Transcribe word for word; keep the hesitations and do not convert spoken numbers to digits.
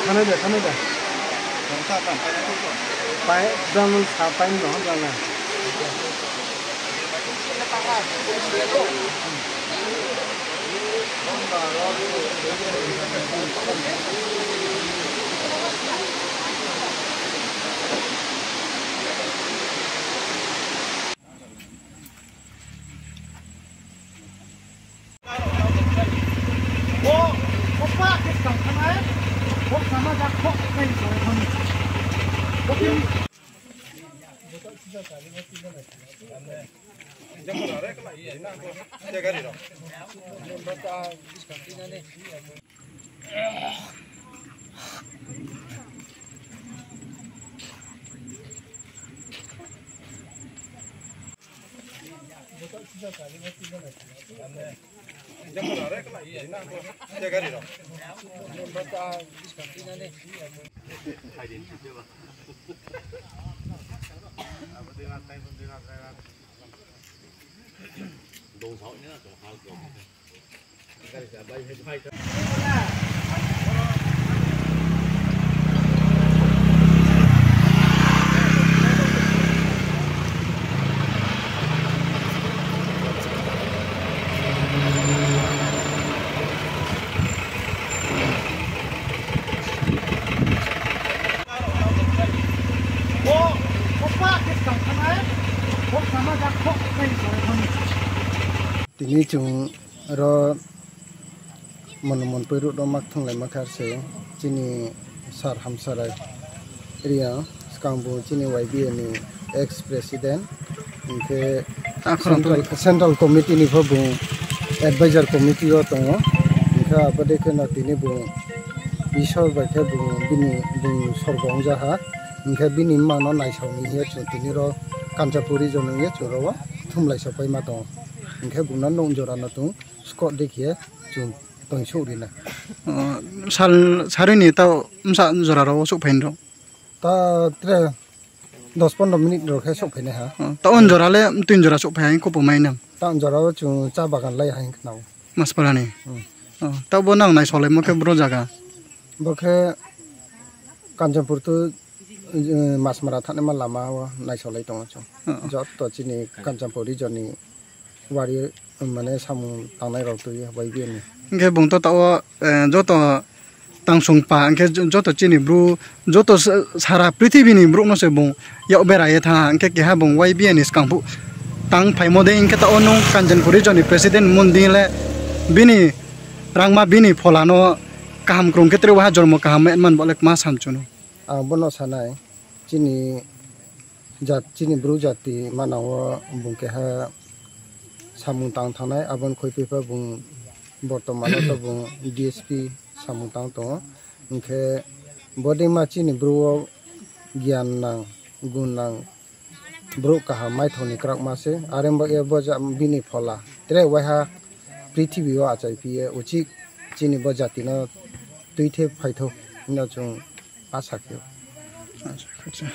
Khanai da, khanai da. Pai, dam sa pai no, dam na. Tini chwng oro Mono Monpui road o mak thwng lai mankha se chini sir Hamsarai Reang, swkang bo chini Y B A ni ex president, hinkhe Central, Central Committee ni pho bo advisor committee o tongo, hinkhe aboni kheno tini bo Isor bai khe bo bini, bini sorgo wngjaha, hinkhe bini mano naisao ni hiya chwng tini ro Kanchanpur region wngya chwng ro thumlai sopai ma tongo, hinkhe bono nung jora no tung. Skot de khe chwng tongsuk rina. O, sal, sarini tao msa jora rok o suk phaini rok? Ta tre dos pondro minute rok khe suk phaini ha. O, ta on jora le twin jora suk phai hai kupu mai nang? Ta on jora o chwng cha bagan lai hai khna o. Maspara ni? Hmm. O, ta bo nang nai solai mo khe bro jaga? Bo khe Kanchanpur to, eh, Masmara thani ma lama o nai solai tongo chwng. O. Joto chini Kanchanpur region ni wari, mane, samung tangnai rok twi Y B A ni. Hinkhe bung to tao, eh, joto tangsung pa, hinkhe jo-, joto chini bru, joto sa-, sara prithibi ni bru no se bung yak bera ye tha, hinkhe keha bung Y B A ni swkang phu tang phaimo de, hinkhe tao nung Kanchanpur region ni president mon di le bini rangma bini phola no kaham krung khe tre waha jormo kaham man bo le ma sam chunu. Ang bono sanai, chini jat, chini bru jati manao bung keha samung tang thangnai, aboni khoi phi pha bung bortomano to bung D S P samung tang tongo. Hinkhe bodima chini bru o giyan nang, gun nang, Borok kaham maithokni kwrakma se, are wngba e bo ja-, bini phola tre waiha prithibi o achai phiye uchik chini bo jati no twi the phaithok hwnwi chwng asa khe. Acha, acha.